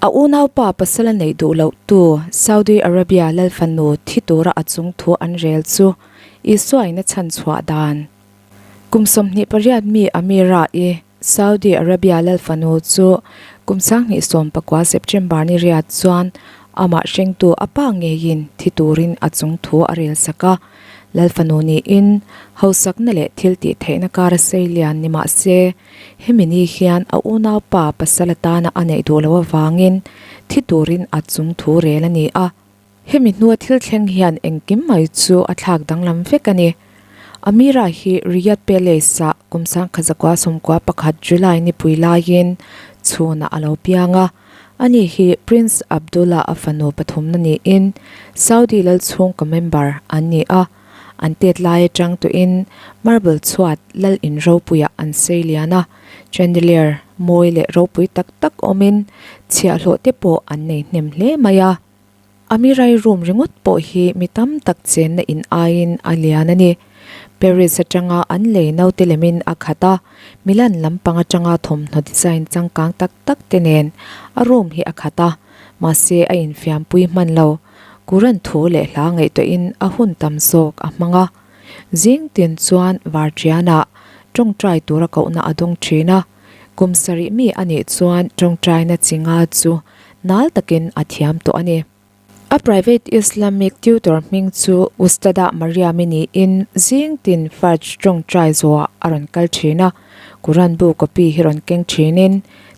A unaupa pasal a neih duh loh tu Saudi Arabia lal fanu thi tura a chung thu an rel chu Isua in a chhan chhuah dan. Kum 28 mi Amira-i Saudi Arabia lal fanu chu kum 2019 September ni riat chuan amah hrengtu a pa ngeiin thi turin a chung thu a rel sak a. Lal fanu niin hausakna leh thil tih theihna kar a sei lian ni mah se, hemi ni hian a unaupa pasal atana a neih duh loh avangin thi turin a chung thu rel a ni a. Hemi hnua thil thleng hian engkim mai chu a thlak danglam vek a ni. Amira hi Riyadh Palace-ah kum 1991 July nipui laiin chhunah a lo piang a. Ani hi Prince Abdullah a fanu pathumna niin Saudi lal chhungkaw member an ni a. An tet lai atang tawhin marble chhuat lal in ropuiah an sei lian a, chandelier mawi leh ropui tak tak awmin chhiahhlawh te pawh an nei hnem hle mai a. Amirai room ringawt pawh hi mi tam tak chenna in aiin a lian a ni. Paris atanga an lei naute lemin a khat a, Milan lampang atanga thawmhnaw design changkang tak tak te nen a room hi a khat a, mahse a infiampui hman lo. Quran thu leh hla ngaihtuahin a hun tam zawk a hmang a. Zing tin chuan Varṭianah tawngtai tura kohna a dawng ṭhin a. Kum sarih mi a nih chuan tawngtaina chi nga chu nal takin a thiam tawh a ni. A private Islamic tutor hming chu Ustadah Mariam-i niin zing tin Fajr tawngtai zawhah a rawn kal thin a, Quran bu copy hi rawn keng thinin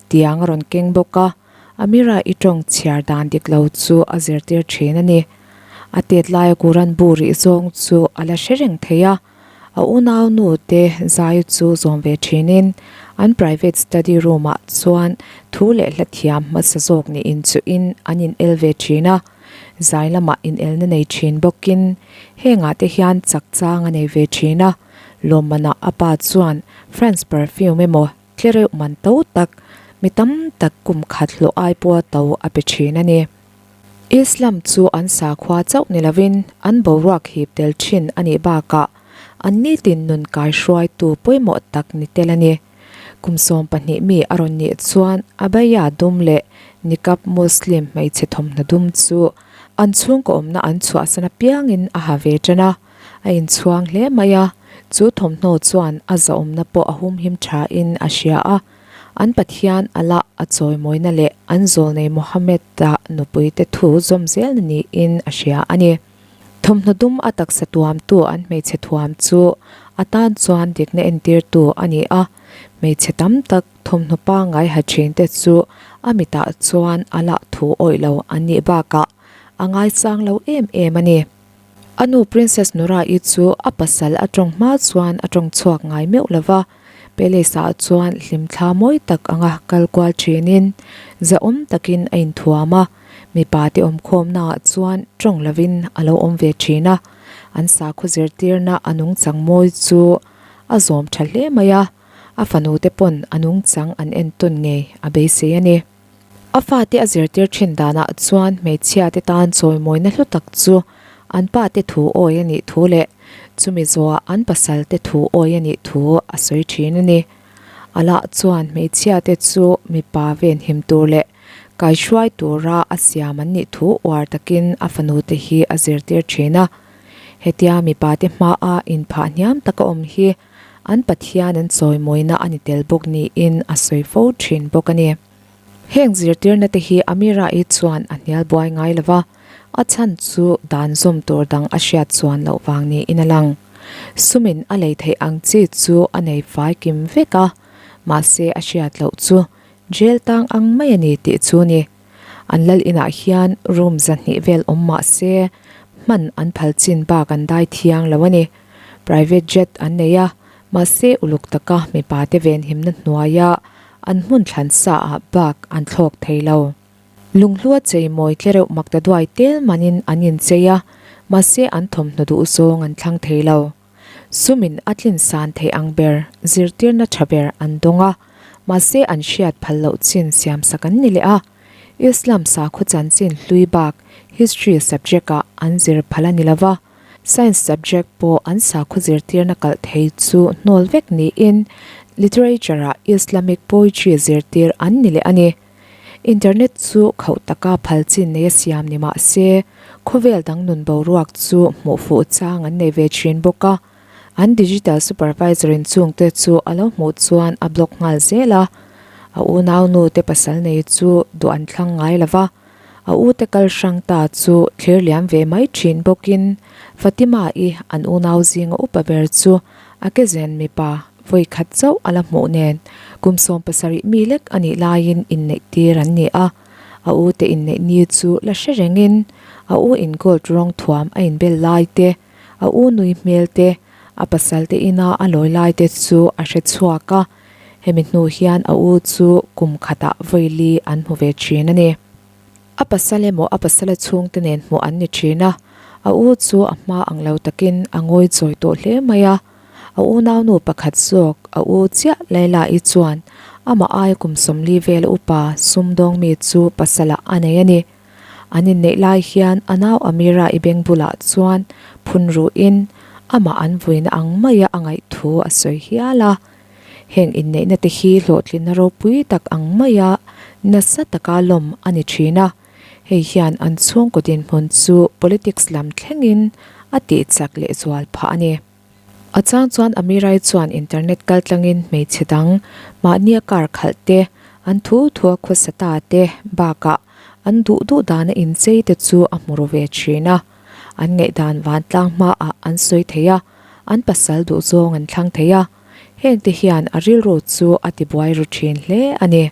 tiang a rawn keng bawk a, Amira-i tawng chhiar dan dik lo chu a zirtir thin a ni. A tet laia Quran bu rih zawng chu a la hre reng thei a. A unau nu te zai chu zawm ve thinin an private study room ah chuan thu leh hla thiam hmasa zawk niin chuhin an in el ve thin a, zai lamah in elna nei thin bawkin hengah te hian chak chang a nei ve thin a, lawmmanah a pa chuan France perfume emaw tlereuh man to tak mi tam tak kum khat hlawh ai pawha to a pe thin a ni. Islam chu an sakhua chauh ni lovin an boruak hip tel thin a nih bakah an nitin nun kaihruaitu pawimawh tak ni tel a ni. Kum 12 mi a rawn nih chuan Abaya dum leh Niqab Muslim hmeichhe thawmhnaw dum chu an chhungkaw awmna an chhuahsan apiangin a ha ve tan a, a inchhuang hle mai a, chu thawmhnaw chuan a zahawmna pawh a humhim thain a hria a. An Pathian Allah a chawimawina leh an zawlnei Muhammad-a nupuite thu zawm zelna niin a hria a ni. Thawmhnaw dum a taksa tuamtu an hmeichhe thuam chu a tan chuan dikna entirtu a ni a, hmeichhe tam tak thawmhnaw pangngai ha thinte chu a mitah chuan Allah thu awih lo an nih bakah a ngaisang lo em em a ni. A nu Princess Nora-i chu a pasal a tawng hma chuan a tawng chhuak ngai meuh lo va, Palace-ah chuan hlimthla mawi tak anga kal kual thinin zahawm takin a inthuam a, mipa te awmkhawmnaah chuan tawng lovin a lo awm ve thin a, an sakhaw zirtirna a nungchang mawi chu a zawm tha hle mai a, a fanu te pawn a nungchang an entawn ngei a beisei a ni. A fate a zirtir thin danah chuan hmeichhia te tan chawimawina hlu tak chu an pa te thu awi a nih thu leh chumi zawhah an pasal te thu awi a nih thu a sawi thin a ni. Alah chuan hmeichhia te chu mipa venhim tur leh kaihruai tura a siam an nih thu uar takin a fanu te hi a zirtir thin a. Hetia mipa te hmaa inphah hniam taka awm hi an Pathian an chawimawina a ni tel bawk niin a sawi fo thin bawk a ni. Heng zirtirna te hi Amira-i chuan a hnial buai ngai lo va, a chhan chu dan zawm tur dang a hriat chuan loh vang niin a lang. Sumin a lei theih ang chi chu a nei fai kim vek a, mahse a hriat loh chu jail tang ang mai a ni tih chu ni. An lal inah hian room 200 vel awm mah se hman an phal chin bak an dai thiang lo a ni. Private jet an nei a, mahse uluk taka mipa te venhimna hnuaia an hmun thlan sa ah bak an thlawk thei lo. Lunghlua cheimawi tlereuh makta duai tel manin an inchei a, mahse an thawmhnaw duh zawng an thlang thei lo. Sumin a tlin san theih ang ber zirtirna tha ber an dawng a, mahse an hriat phal loh chin siamsak an ni leh a. Islam sakhaw chanchin hlui bak History subject ah an zir phal a ni lo va, Science subject pawh an sakhaw zirtirna kalh thei chu hnawl vek niin Literature ah Islamic poetry zirtir an ni leh a ni. Internet chu khauh taka phal chin nei a siam ni mah se, khawvel dang nun boruak chu hmuh fuh chang an nei ve thin bawk a. An digital supervisor in chungte chu a lo hmuh chuan a block nghal zel a. A unaunu te pasal nei chu duh an thlang ngai lo va. A ute kal hrang ta chu thlir liam ve mai thin bawkin Fatima-i an unau zinga upa ber chu a ke zen mipa vawi khat chauh a la hmuh nen kum 70 mi lek a nih laiin inneih tir an ni a. A ute inneih ni chu la hre rengin a u in gold rawng thuam a inbel lai te, a u nui hmel te, a pasal te ina a lawi lai te chu a hre chhuak a. Hemi hnu hian a u chu kum khatah vawi li an hmu ve thin a ni. A pasal emaw a pasala chhungte nen hmuh an ni thin a, a u chu a hma ang lo takin a ngawi chawi tawh hle mai a. A unaunu pakhat zawk a u chiah Laila-i chuan amah aia kum 40 vel upa sumdawng mi chu pasalah a nei a ni. An inneih lai hian a nau Amira-i beng bulah chuan phun ruhin amah an vuina ang maia a ngaih thu a sawi hial a. Heng inneihna te hi hlawhtlinna ropui tak ang maia nasa taka lawm a ni thin a, hei hian an chhungkaw dinhmun chu politics lam thlengin a tihchak lehzual phah a ni. A chang chuan Amirai chuan internet kaltlangin hmeichhe dang mahnia car khalh te, an thu thua khawsa ta te bakah an duh duh dana inchei te chu a hmu ru ve thin a. An ngaihdan vantlang hmaah an sawi thei a, an pasal duhzawng an thlang thei a. Hengte hian a rilru chu a tibuai ru thin hle a ni.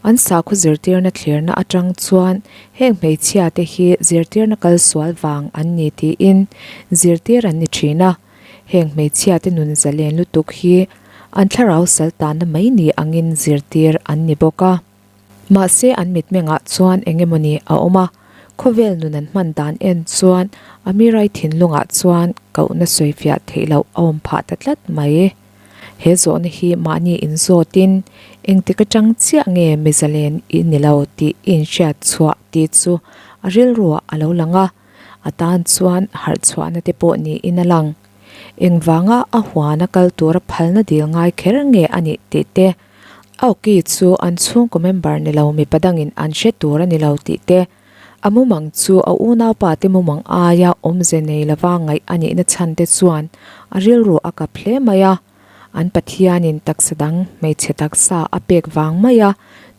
An sakhaw zirtirna thlirna atang chuan heng hmeichhia te hi zirtirna kal sual vang an ni tiin zirtir an ni thin a. Heng hmeichhia te nun zalen lutuk hi an thlarau sal tanna mai ni angin zirtir an ni bawk a. Mahse an mitmengah chuan eng emawni a awm a, khawvel nun an hman dan en chuan Amirai thinlungah chuan kohna sawifiah theih loh a awm phah ta tlat mai. He zawhna hi mahni inzawtin engtik atang chiah nge mizalen i ni lo tih i inhriat chhuah tih chu a rilruah a lo lang a, a tan chuan harh chhuahna te pawh niin a lang. Engvanga a huana kal tura phalna dil ngai kher nge a nih tih te, a awki chu an chhungkaw member ni lo mipa dangin an hre tur a ni lo tih te, A mumang chu a unaupa te mumang aia awmze nei lova ngaih a nihna chhan te chuan a rilru a kap hle mai a. An Pathianin taksa dang hmeichhe taksa a pek vang mai a,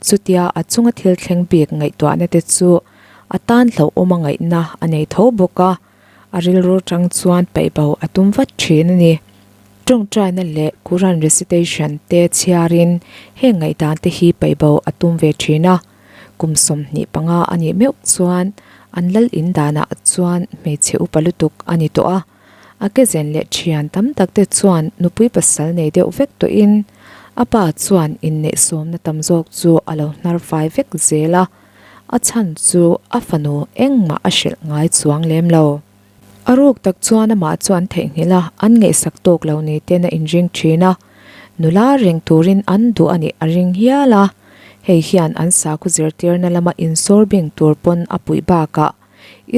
chutia a chunga thil thleng bik ngaihtuahna te chu a tan hlauhawm a ngaihna a nei tho bawk a. A rilru tang chuan paihbo a tum vat thin a ni. Tawngtaina leh Quran recitation te chhiarin heng ngaihdan te hi paihbo a tum ve thin a. Kum 25 a nih meuh chuan an lal in danah chuan hmeichhe upa lutuk a ni tawh a. A ke zen leh thian tam tak te chuan nupui pasal nei deuh vek tawhin a pa chuan inneih sawmna tam zawk chu a lo hnar fai vek zel a. A chhan chu a fanu engmah a hrilh ngai chuang lem lo. A ruk tak chuan amah chu an theihnghilh a, an ngaihsak tawk lo ni ten a inring thin a. Nula reng turin an duh a nih a ring hial a. Hei hian an sakhaw zirtirna lama insawr bing tur pawn a puih bakah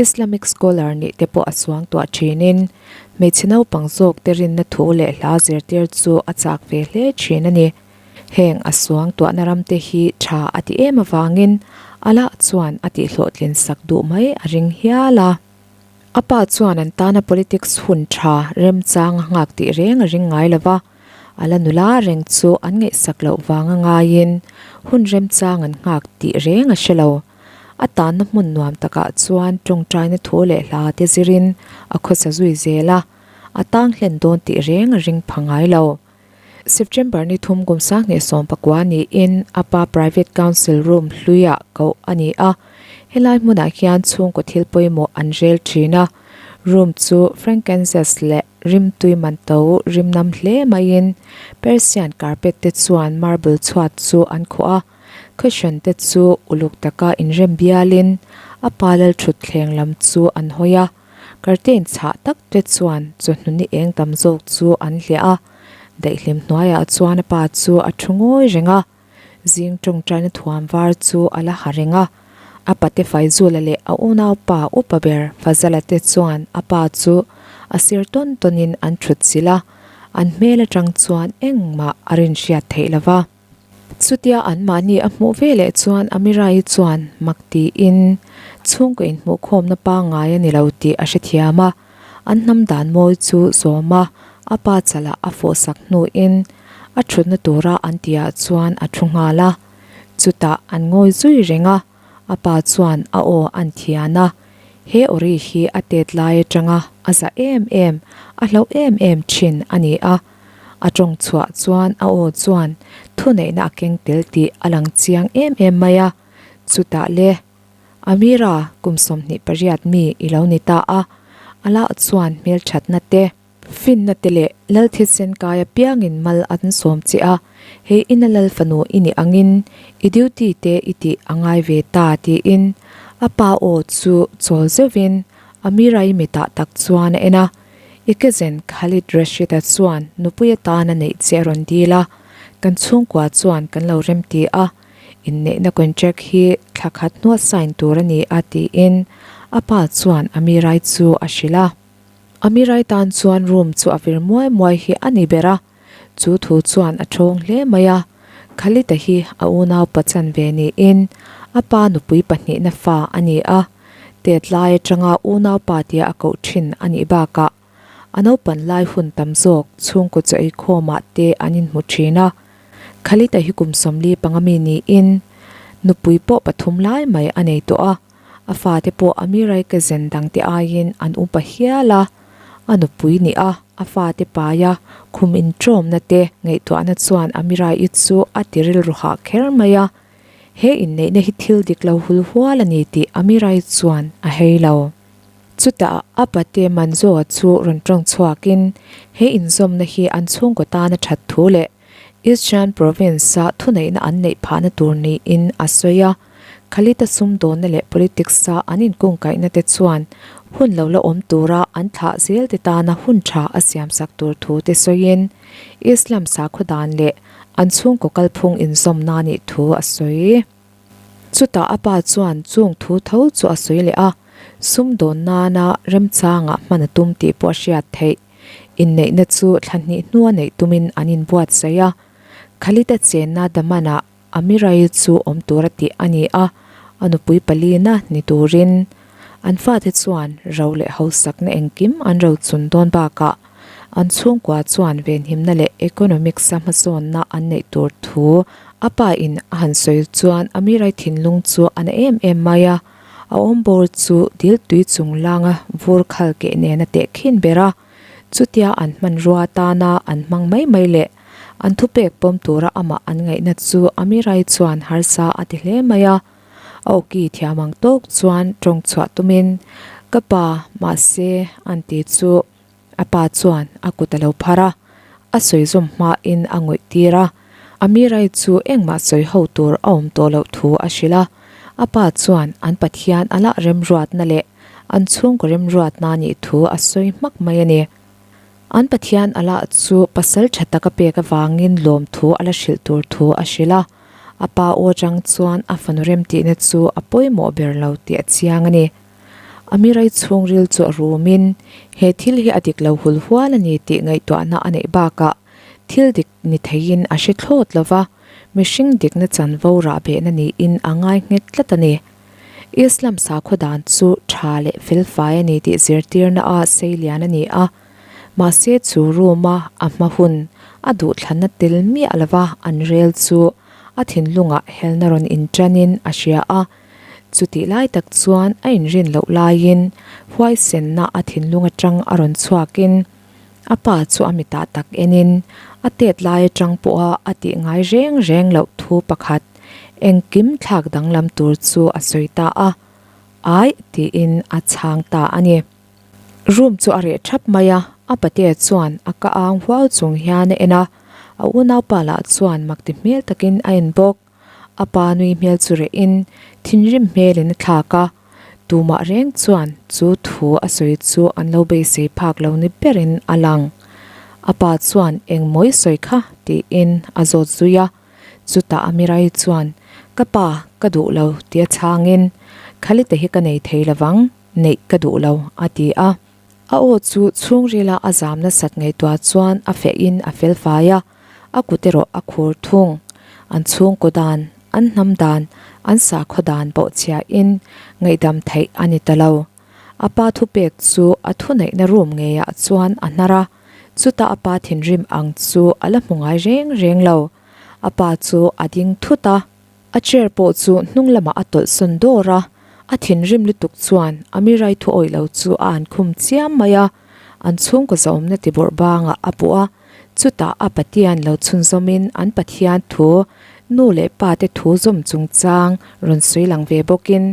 Islamic scholar nih te pawh a suangtuah thinin hmeichhe naupang zawk te rinna thu leh hla zirtir chu a chak ve hle thin a ni. Heng a suangtuahna ram te hi tha a ti em avangin Allah chuan a tihhlawhtlin sak duh mai a ring hial a. A pa chuan an tana politics hun tha remchang a nghak tih reng a ring ngai lo va, a la nula reng chu an ngaihsak loh vanga ngaiin hun remchang an nghak tih reng a hre lo. A tanna hmun nuam takah chuan tawngtaina thu leh hla te zirin a khawsa zui zel a, a tang hlen dawn tih reng a ring pha ngai lo. September ni thum kum 1990 niin a pa Private Council Room hluiah koh a ni a, helai hmunah hian chhungkaw thil pawimawh an rel thin a. Room chu frankincense leh rimtui manto rimnam hle maiin Persian carpet te chuan marble chhuat chu an khuh a, cushion te chu uluk taka inrem bialin a pa lalthutthleng lam chu an hawi a. Curtain chhah tak te chuan chawhnu ni eng tam zawk chu an hliah a, daihlim hnuaiah chuan a pa chu a thu ngawi reng a, zing tawngtaina thuam var chu a la ha reng a. A pate Faizula leh a unaupa upa ber Fazala te chuan a pa chu a sir tawn tawnin an thut chilh a, an hmel atang chuan engmah a rinhriat theih lo va. Chutia anmahni a hmuh ve leh chuan Amira-i chuan mak tiin chhungkaw inhmuhkhawmna pangngai a ni lo tih a hrethiam a, an hnam dan mawi chu zawm a, a pa chalah a fawhsak hnuin a thutna tura an tihah chuan a thu nghal a. Chutah an ngawi zui reng a, a pa chuan a aw an thian a, he awri hi a tet lai atanga a za em em, a hlauh em em thin a ni a. A tawng chhuah chuan a aw chuan thuneihna a keng tel tih a lang chiang em em mai a, chutah le Amira kum 28 mi i lo ni ta a, a lah chuan hmelthatna te, Finna te leh Lal thisen kai apiangin mal an sawm che a, hei ina Lal fanu i nih angin i duty te i tih a ngai ve ta tiin a pa aw chu chawl zeuhin Amira-i mitah tak chuan a en a. I cousin Khalid Rashid-a chuan nupui atana neih che a rawn dil a, kan chhungkua chuan kan lo remti a, inneihna contract hi thla khat hnua sign tur a ni a tiin a pa chuan Amira-i chu a hrilh a. Amirai tan chuan room chu a vir muai muai hi a ni ber a, chu thu chuan a thawng hle mai a. Khalita hi a unau pachan ve niin a pa nupui pahnihna fa a ni a, tet lai atanga unau pa tia a koh thin a nih bakah a naupan lai hun tam zawk chhungkaw chaw eikhawmah te an inhmu thin a. Khalita hi kum 45 mi niin nupui pawh pathum lai mai a nei tawh a. A fate pawh Amirai cousin dangte aiin an upa hial a, a nupui nih a, a fate paia khum inṭawmna te ngaihtuahna chuan Amirai-i chu a ti rilru hah kher mai a. He inneihna hi thil dik lo hul hual a ni tih Amirai chuan a hei lo. Chutah a pate Manzoa chu rawn ṭawng chhuakin he inzawmna hi an chhungkaw tana ṭhat thu leh Eastern Province-a thuneihna an neih phahna tur niin a sawi a. Khalid-a sumdawnna leh politics-a an inkungkaihna te chuan hun lo la awm tura an thlah zel te tana hun tha a siamsak tur thu te sawiin Islam sakhaw dan leh an chhungkaw kalphung inzawmna nih thu a sawi. Chutah a pa chuan chung thu tho chu a sawi leh a, sumdawn nana remchangah hman a tum tih pawh a hriat theih. Inneihna chu thla hnih hnua neih tumin an inbuatsaih a, Khalid-a chenna Daman-ah Amirai chu awm tura tih a ni a, a nupui palina ni turin an fate chuan ro leh hausakna engkim an rochun dawn bakah an chhungkua chuan venhimna leh economics-a hmasawnna an neih tur thu a pa in a han sawi chuan Amirai thinlung chu a na em em mai a, a awmbawr chu dil tui chung langa vur khal keh nen a tehkhin ber a. Chutia an hmanrua atana an hmang mai mai leh an thupek pawm tura amah an ngaihna chu Amirai chuan harsa a ti hle mai a. A awki thiam ang tawk chuan tawng chhuah tumin, Ka pa, mahse, an ti chu a pa chuan a kut a lo phar a, a sawi zawm hmain a ngawih tir a. Amirai chu engmah sawi ho tur a awm tawh loh thu a hrilh a. A pa chuan an Pathian a lah remruatna leh An chhungkaw remruatna nih thu a sawi hmak mai a ni. An Pathian Allah chu pasal tha tak a pek avangin lawmthu a la hrilh tur thu a hrilh a. A pa aw atang chuan a fanu remtihna chu a pawimawh ber lo tih a chiang a ni. Amirai chhungril chu a rumin he thil hi a dik lo hul hual a ni tih ngaihtuahna a neih bakah thil dik ni theiin a hre thlawt lo va, mihring dikna chanvo rahbehna niin a ngai nghet tlat a ni. Islam sakhaw dan chu tha leh felfai a ni tih zirtirna a sei lian a ni a, mahse chu room a a hma hun a duhthlanna tel miah lova an rel chu a thinlungah helna rawn inṭanin a hria a. Chutih lai tak chuan a inrin loh laiin huaisenna a thinlung aṭang a rawn chhuakin A pa chu a mitah tak enin a tet lai atang pawha a tih ngai reng reng loh thu pakhat engkim thlak danglam tur chu a sawi ta a, Aih tiin a chhang ta a ni. Room chu a reh thap mai a, a patea chuan a ka ang huau chung hian a en a, a unaupa lah chuan makti hmel takin a en bawk. A pa nui hmel chu rehin thinrim hmelin a thlak a, tumah reng chuan chu thu a sawi chu an lo beisei phak lo ni berin a lang. A pa chuan eng mawi sawi kha tiin a zawt zui a, chutah Amirai chuan ka pa ka duh lo tia chhangin Khalite hi ka nei thei lovang, neih ka duh lo a ti a. A aw chu chhungrila a zam nasat ngaihtuah chuan a fehin a felfai a, a kut erawh a khur thung. An chhungkaw dan, an hnam dan, an sakhaw dan bawhchhiahin ngaihdam theih a ni ta lo. A pa thupek chu a thuneihna room ngeiah chuan a hnar a, chutah a pa thinrim ang chu a la hmu ngai reng reng lo. A pa chu a ding thut a. A chair pawh chu hnung lamah a tawlh sawn dawr a, a thinrim lutuk chuan a mi rai thu awih lo chu a an khum chiam mai a, an chhungkaw zawmna ti bawrh bangah a puh a, chutah a Patian lo chhunzawmin an Pathian thu, nu leh pa te thu zawm chungchang rawn sawi lang ve bawkin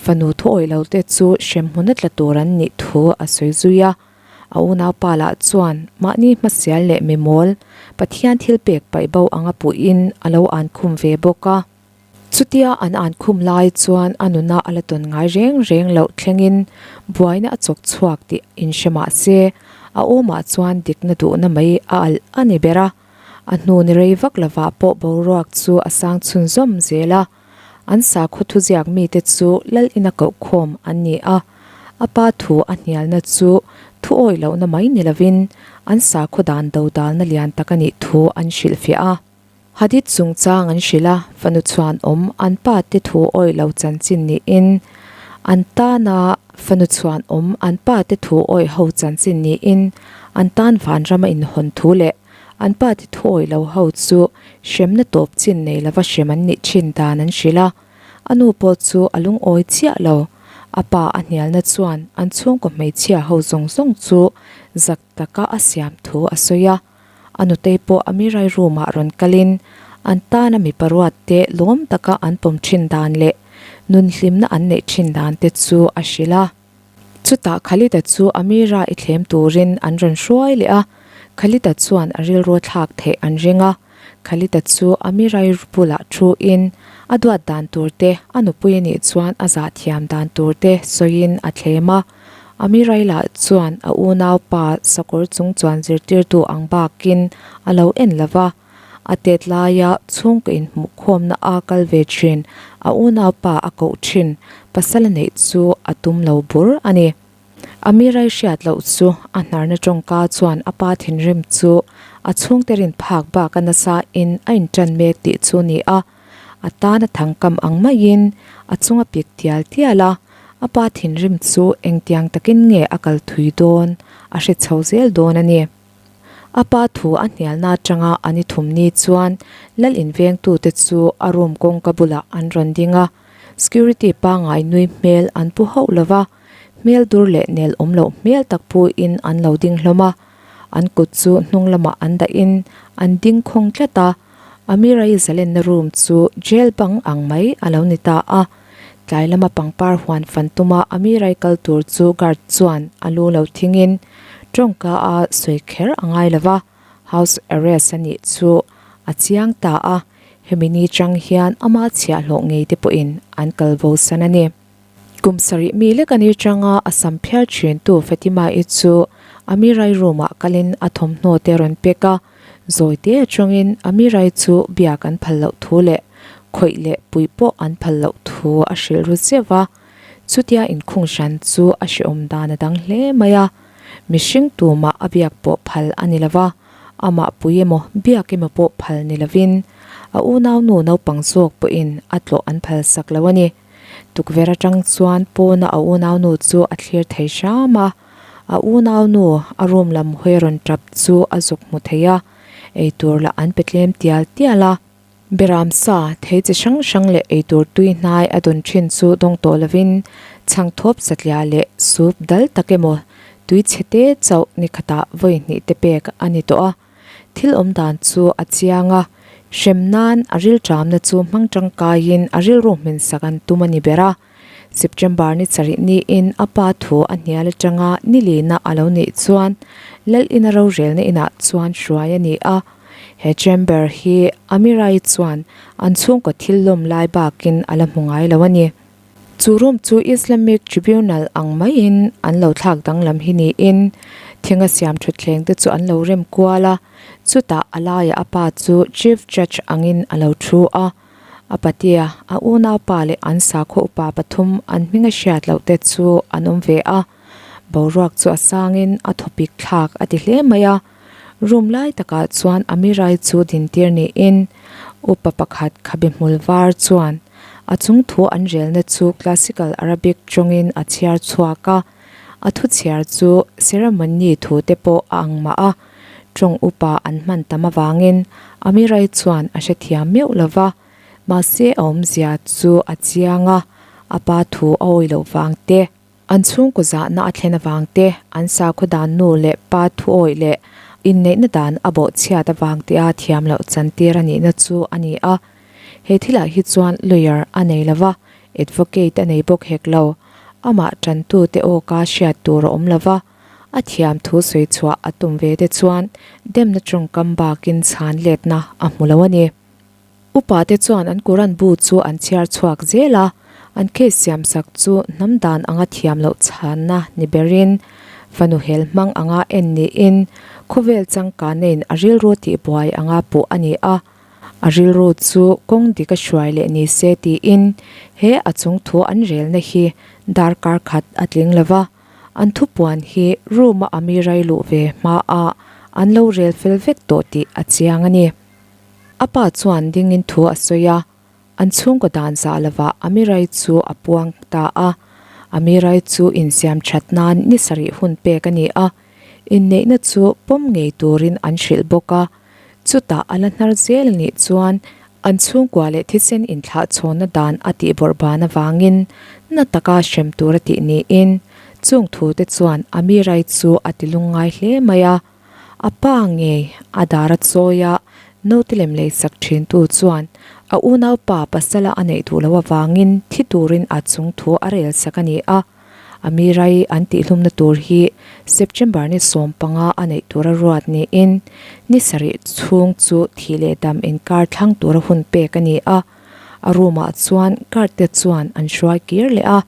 fanu thu awih lo te chu hremhmun a tla tur an nih thu a sawi zui a. A unaupa lah chuan mahni hmasial leh mimawl Pathian thil pek paih bo anga puhin a lo an khum ve bawk a. Chutia an an khum lai chuan a nuna a la tawn ngai reng reng loh thlengin buaina a chawk chhuak tih inhre mah se, a awmah chuan dikna duhna mai a alh a ni ber a. A hnu ni rei vak lovah pawh boruak chu a sang chhunzawm zel a. An sakhaw thuziak mite chu lal ina kohkhawm an ni a, a pa thu a hnialna chu thu awih lohna mai ni lovin an sakhaw dan dodalna lian tak a nih thu an hrilhfiah a. Hadith chungchang an hrilh a, fanu chhuanawm an pa te thu awih lo chanchin niin an tana fanu chhuanawm an pa te thu awih ho chanchin niin an tan vanrama inhawn thu leh An pa ti thuawi lo ho chu hremna tawp chin nei lova hrem an nih thin dan an hrilh a, a nu pawh chu a lungawi chiah lo. A pa a hnialna chuan an chhungkaw hmeichhia ho zawng zawng chu zak taka a siam thu a sawi a, a nutei pawh a mirai room ah rawn kalin an tana mipa ruat te lawm taka an pawm thin dan leh nun hlimna an neih thin dan te chu a hrilh a. Chutah Khalid-a chu Amira i thlem turin an rawn hruai leh a, Khalid-a chuan a rilru thlak theih an ring a. Khalid-a chu Amira-i bulah thu-in a duat dan tur te, a nupui a nih chuan a zah thiam dan tur te sawiin a thlem a. Amira-i lah chuan a unaupa sakawr chung chuan zirtirtu ang bakin a lo en lo va. A tet laia chhungkaw inhmuhkhawmna a kal ve thin, a unaupa a koh thin, pasal a neih chu a tum lo bur a ni. Amirai hriat loh chu a hnarna tawngka chuan a pa thinrim chu a chhungte rin phak bak a nasa in a intan mek tih chu ni a, a tan a thangkam ang maiin a chung a pik tial tial a, a pa thinrim chu engtiang takin nge a kal thui dawn a hre chho zel dawn a ni. A pa thu a hnialna atanga an i thum ni chuan lal invengtute chu a room kawngka bulah an rawn ding a, security pangngai nui hmel an pu hauh lo va, hmel dur leh nel awm loh hmel tak puin an lo ding hlawm a, an kut chu hnung lamah an dahin an ding khawng tlat a, Amira-i zalenna room chu jail bang ang mai a lo ni ta a, tlai lama pangpar huan fan tuma Amira-i kal tur chu guard chuan a lu lo thingin tawngka a sawi kher a ngai lo va, house arrest a nih chu a chiang ta a, hemi ni chang hian ama chhiahhlawh ngei te pawhin an kal bo san a ni. Kum sarih mi lek a ni changa a sam phiar thintu Fatima-i chu Amirai room-ah kalin a thawmhnaw te rawn pek a, zawi te atangin Amirai chu biak an phal loh thu leh khawih leh puih pawh an phal loh thu a hrilh ru zeuh a. Chutia inkhung hran chu a hrehawm dan a dang hle mai a, mihring tumah a biak pawh phal a ni lo va, amah pui emaw biak emaw pawh phal ni lovin a unaunu naupang zawk pawhin a tlawh an phal sak lo a ni. Tukverh atang chuan pawna a unaunu chu a thlir thei hram a, a unaunu a room lam hawi rawn tap chu a zuk hmu thei a, eitur lah an pe tlem tial tial a. Beram sa, thei chi hrang hrang leh eitur tui hnai a dawn thin chu dawng tawh lovin chhangthawp satliah leh soup dal tak emaw tui chhe te chauh ni khatah vawi hnih te pek a ni tawh a. Thil awm dan chu a chiang a, hrem nan a rilṭamna chu hmang tangkaiin a rilru hminsak an tum a ni ber a. September ni sarih niin a pa thu a hnial atanga ni lina a lo nih chuan Lal ina rorelna inah chuan hruai a ni a. He chamber hi Amirai chuan an chhungkaw thil lawm lai bakin a la hmu ngai lo a ni. Chu room chu Islamic Tribunal ang maiin an lo thlak danglam hi niin thinga siam thutthleng te chu an lo rem kual a, chutah a laiah a pa chu Chief Judge angin a lo thu a, a patea a unaupa leh an sakhaw upa pathum an hminga hriat loh te chu an awm ve a, boruak chu a sangin a thawpik thlak a ti hle mai a. Room lai takah chuan Amirai chu dintir niin. Upa pakhat khabe hmul var chuan a chung thu an relna chu Classical Arabic tawngin a chhiar chhuak a, a thu chhiar chu ceremony thu te pawh a ang mah a, tawng upa an hman tam avangin Amirai chuan a hrethiam meuh lo va, mahse a awmzia chu a chiang a, a pa thu a awih loh vang te. An chhungkaw zahna a thlen avang te, an sakhaw dan nu leh pa thuawih leh inneihna dan a bawhchhiat avang tia thiam loh chantir a nihna chu a ni a. He thilah hi chuan lawyer a nei lo va, advocate a nei bawk hek lo. Amah tantute awka hriat tur a awm lo va, a thiam thu sawi chhuah a tum ve te chuan demna tawngkam bakin chhan letna a hmu lo a ni. Upa te chuan an Quran bu chu an chhiar chhuak zel a, an case siam sak chu hnam dan anga thiam loh chhanna ni berin fanu hel hmang anga en niin khawvel changkana in a rilru tihbuai anga puh a ni a, a rilru chu kawng dik a hruai leh ni se tiin he a chung thu an relna hi darkar khat a tling lo va, an thupuan hi room a ami rai luh ve hmaah an lo rel fel vek tawh tih a chiang a ni. A pa chuan dingin thu a sawi a, an chhungkaw dan zah lovah Amirai chu a puang ta a. Amirai chu insiam that nan ni sarih hun pek a ni a, inneihna chu pawm ngei turin an hrilh bawk a. Chutah a la hnar zel a nih chuan an chhungkua leh thisen inthlahchhawnna dan a tih bawrh ban avangin na taka hrem tur a tih niin chung thute chuan Amirai chu a ti lungngai hle mai a. A pa ngei a dar a chawi a, naute lem lei sak thintu chuan a unaupa pasala a neih duh loh avangin thi turin a chung thu a rel sak a ni a. A mi rai an tihhlumna tur hi September ni 15 a neih tura ruat niin ni sarih chhung chu thih leh dam inkar thlang tura hun pek a ni a. A room ah chuan guard te chuan an hruai kir leh a,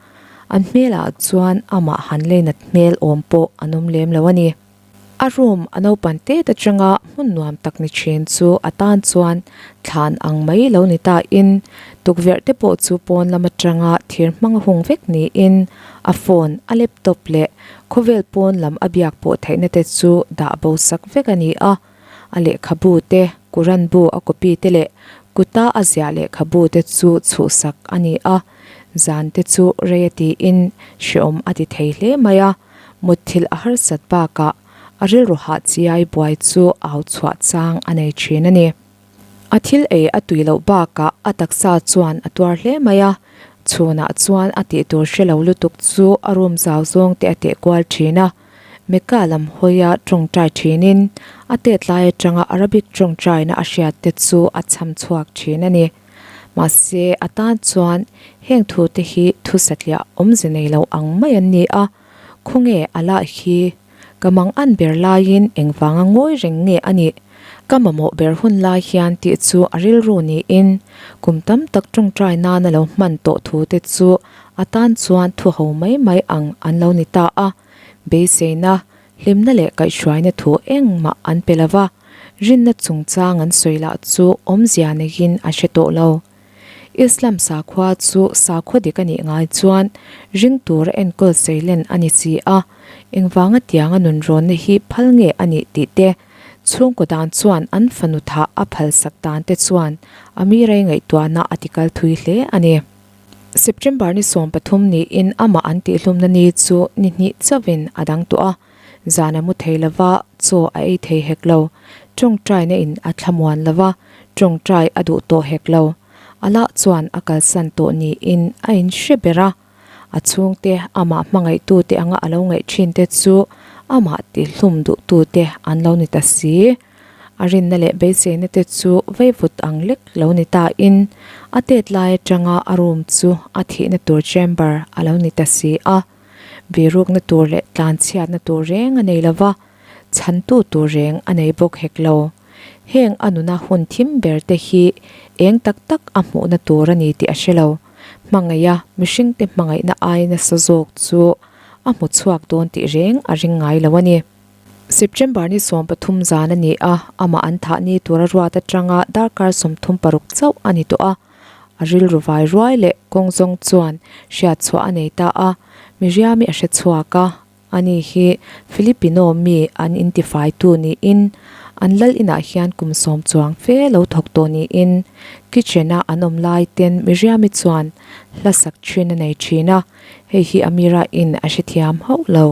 an hmelah chuan amah han leinat hmel awm pawh an awm lem lo a ni. A room a naupan tet atanga hmun nuam tak ni thin chu a tan chuan thlan ang mai lo ni ta in tukverh te pawh chu pawn lam atanga thir hmang a hung vek niin a phone, a laptop leh khawvel pawn lam a biak pawh theihna te chu dah bo sak vek a ni a. A lehkhabu te, Quran bu a copy te leh kuta a ziah lehkhabu te chu chhuhsak a ni a. Zan te chu rei a tiin hreawm a ti thei hle mai a. Mutthilh a harsat bakah a rilru hah chiai buai chu au chhuah chang a nei thin a ni. A thil ei a tui loh bakah a taksa chuan a tuar hle mai a, chhunah chuan a tih tur hre lo lutuk chu a room zau zawng te a teh kual thin a. Mecca lam hawia tawngtai thinin a tet lai atanga Arabic tawngtaina a hriat te chu a cham chhuak thin a ni. Mahse a tan chuan heng thu te hi thu satliah awmze nei lo ang mai an ni a, khawnge a lah hi ka mang an ber laiin engvanga ngawi reng nge a nih? Ka mamawh ber hun lai hian tih chu a rilru niin kum tam tak tawngtai nana lo hman tawh thu te chu a tan chuan thu ho mai mai ang an lo ni ta a, beiseina, hlimna leh kaihhruaina thu engmah an pe lo va, rinna chungchang an sawi lah chu awmzia neiin a hre tawh lo. Islam sakhua chu sakhua dik a nih ngai chuan ring tura enkawl seilen a ni si a, engvanga tianga nunrawnna hi phal nge a nih tih te, chhungkaw dan chuan an fanu thah a phalsak dan te chuan a mi rei ngaihtuahna a tikal thui hle a ni. September ni 13 niin amah an tihhlumna ni chu ni hnih chauhin a dang tawh a, zan a mu thei lo va, chaw a ei thei hek lo, tawngtaina in a thlamuan lo va, tawngtai a duh tawh hek lo. Allah chuan a kalsan tawh niin a inhre ber a, a chhungte amah hmangaihtute anga a lo ngaih thinte chu amah tihlum duhtute an lo ni ta si. A rinna leh beiseina te chu veivut ang lek lo ni ta in a tet lai atanga a room chu a thihna tur chamber a lo ni ta si a. Birukna tur leh tlanchhiatna tur reng a nei lo va, chhantu tur reng a nei bawk hek lo. Heng a nuna hun thim ber te hi eng tak tak a hmuhna tur a ni tih a hre lo. Hmangaiha mihringte hmangaihna ai nasa zawk chu a hmu chhuak dawn tih reng a ring ngai lo a ni. September ni 13 zan a ni a, amah an thah ni tura ruat atanga darkar 36 chauh a ni tawh a. A rilru vai ruai leh kawng zawng chuan hriat chhuah a nei ta a, Miriam-i a hre chhuak a, ani hi Filipino mi an intifaitu niin. An lal inah hian kum sawm chuang fe lo thawk tawh niin kitchen-a an awm lai ten Miriam-i chuan hla sak thin a nei thin a, hei hi Amira-in a hrethiam hauh lo.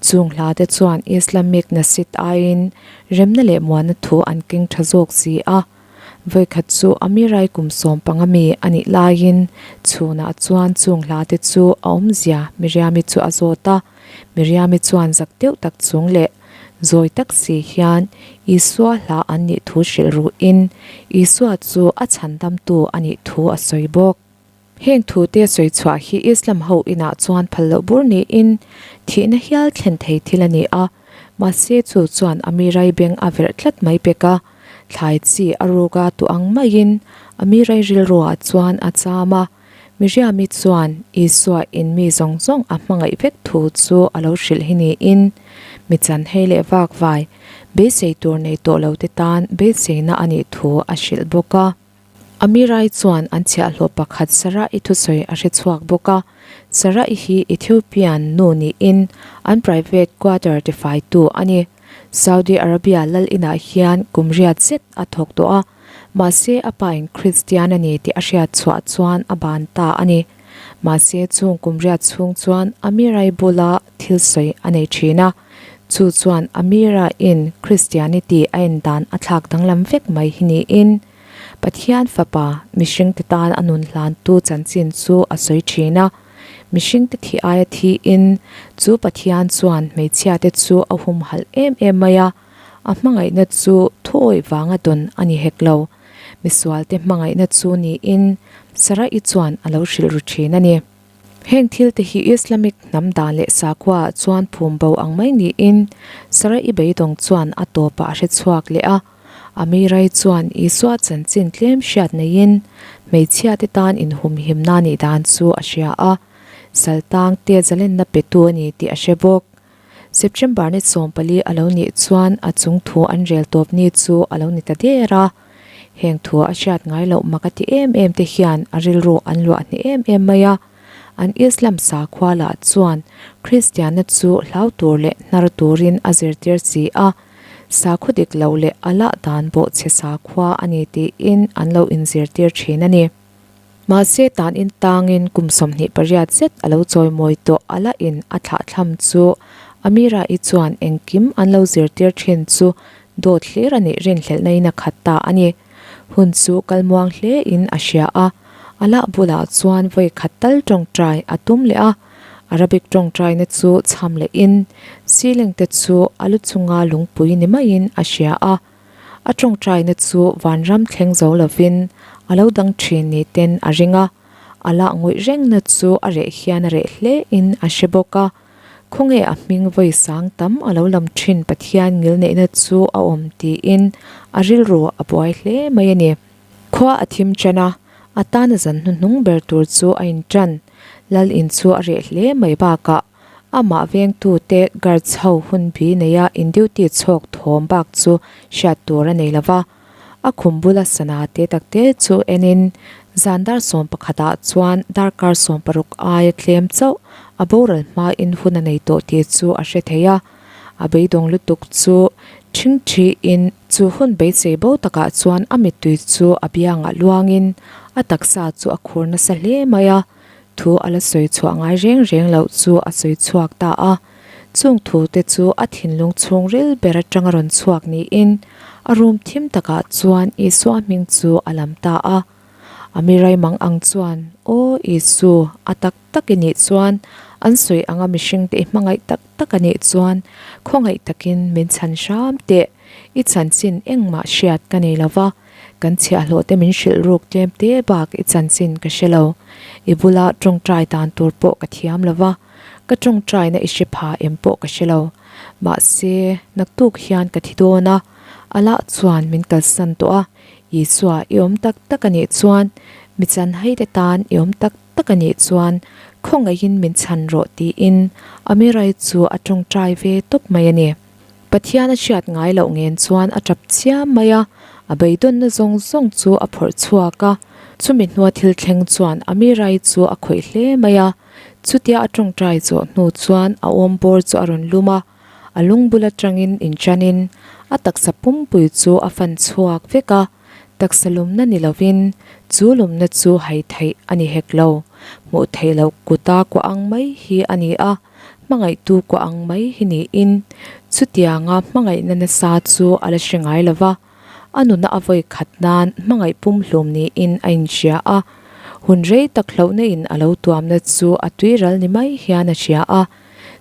Chung hla te chuan Islamic nasit aiin remna leh muanna thu an keng tha zawk si a. Vawikhat chu Amirai kum 15 mi a nih laiin chhunah chuan chung hla te chu a awmzia Miriam-i chu a zawt a. Miriam-i chuan zak deuh tak chung leh zawi tak si hian Isua hla an nih thu hrilh ruhin Isua chu a chhandamtu a nih thu a sawi bawk. Heng thute sawi chhuah hi Islam ho inah chuan phal loh bur niin thihna hial thlen thei thil a ni a, mahse chu chuan Amirai beng a verh tlat mai pek a, thlai chi a ruk a tu ang maiin Amirai rilruah chuan a cham a, Miriami chuan Isua in mi zawng zawng a hmangaih vek thu chu a lo hrilh hi niin mi chan hei leh vak vai beisei tur nei tawh lo te tan beiseina a nih thu a hrilh bawk a. Amirai chuan an chhiahhlawh pakhat Sarah-i thusawi a hre chhuak bawk a. Sarah-i hi Ethiopian nu niin an private quarter tifaitu a ni. Saudi Arabia lal inah hian kum riat zet a thawk tawh a, mahse a pain Kristian a ni tih a hriat chhuah chuan a ban ta a ni. Mahse chung kum riat chhung chuan Amirai bula thil sawi a nei thin a, chu chuan Amira-in Christianity a en dan a thlak danglam vek mai hi niin, Pathian Fapa, mihringte tan a nun hlantu chanchin chu a sawi thin a. Mihringte thi aia thiin chu Pathian chuan hmeichhiate chu a humhalh em em mai a, a hmangaihna chu thuawih vanga dawn a ni hek lo. Misualte hmangaihna chu niin Sarah-i chuan a lo hrilh ru thin a ni. Heng thil te hi Islamic hnam dan leh sakhua ah chuan phum bo ang mai niin Sarah-i beidawng chuan a tawpah a hre chhuak leh a. Amirai chuan Isua chanchin tlem hriat neiin hmeichhia te tan inhumhimna nih dan chu a hria a, saltang te zalenna petu a ni tih a hre bawk. September ni 14 a lo nih chuan a chung thu an rel tawp ni chu a lo ni ta der a. Heng thu a hriat ngai loh mak a ti em em te hian a rilru an luah hneh em em mai a. An Islam sakhua lah chuan Kristianna chu hlau tur leh hnar turin a zirtir si a, sakhaw dik loh leh a lah dan bawhchhe sakhua a ni tiin an lo inzirtir thin a ni. Mahse tan in tangin kum 28 zet a lo chawimawi tawh a la in a thlahthlam chu Amira-i chuan engkim an lo zirtir thin chu dawt hlir a nih rinhlelhna in a khat ta a ni. Hun chu kal muang hle in a hria a, a lah bulah chuan vawi khat tal tawngtai a tum leh a, Arabic tawngtaina chu chham leh in ceiling te chu a lu chunga lungpui ni maiin a hria a. A tawngtaina chu vanram thleng zo lovin a lo dang thin ni ten a ring a, a lah ngawih rengna chu a reh hian a reh hle in a hre bawk a. Khawnge a hming vawi sang tam a lo lam thin Pathian ngilneihna chu a awm tiin a rilru a buai hle mai a ni. Khua a thim tan a, a tana zan hnuhnung ber tur chu a intan. Lal in chu a reh hle mai bakah Amah vengtute guards ho hun bi neia in duty chhawk thawm bak chu hriat tur a nei lova, a khum bula sana te tak te chu enin zan dar sawmpakhatah chuan darkar 16 aia tlem chauh a boral hmain hun a nei tawh tih chu a hre thei a, a beidawng lutuk chu ṭhingṭhiin chu hun beisei bo takah chuan a mittui chu a biangah luangin a taksa chu a khur nasa hle mai a. Thu a la sawi chhuah ngai reng reng loh chu a sawi chhuak ta a. Chung thu te chu a thinlung chhungril ber atanga rawn chhuak niin a room thim takah chuan Isua hming chu a lam ta a. A mi raimang ang chuan, Aw Isu, a tak tak i nih chuan, an sawi anga mihringte i hmangaih tak tak a nih chuan khawngaih takin min chhan hram teh, i chanchin engmah hriat ka nei lo va. Kan chhiahhlawh te min hrilh ruk tlem te bak i chanchin ka hre lo. I bula tawngtai dan tur pawh ka thiam lo va, ka tawngtaina i hre pha em pawh ka hre lo. Mahse, naktuk hian ka thi dawn a, Allah chuan min kalsan tawh a, Isua i awm tak tak a nih chuan, mi chanhai te tan i awm tak tak a nih chuan khawngaihin min chhan rawh tiin Amirai chu a tawngtai ve tawp mai a ni. Pathian a hriat ngai loh ngen chuan a tap chiam mai a, a beidawnna zawng zawng chu a phawrh chhuak a. Chumi hnua thil thleng chuan Amirai chu a khawih hle mai a. Chutia a tawngtai zawh hnu chuan a awm bawr chu a rawn lum a, a lung bul atangin inṭanin. A taksa pumpui chu a fan chhuak vek a, taksa lumna ni lovin chu lumna chu hai theih a ni hek lo. Hmuh theih loh kuta kuah ang mai hi a ni a, hmangaihtu kuah ang mai hi niin chutianga hmangaihna nasa chu a la hre ngai lo va. A nuna a vawi khat nan hmangaih pumhlum niin a inhria a, hun rei tak hlauhna in a lo tuamna chu a tuiral ni mai hian a hria a.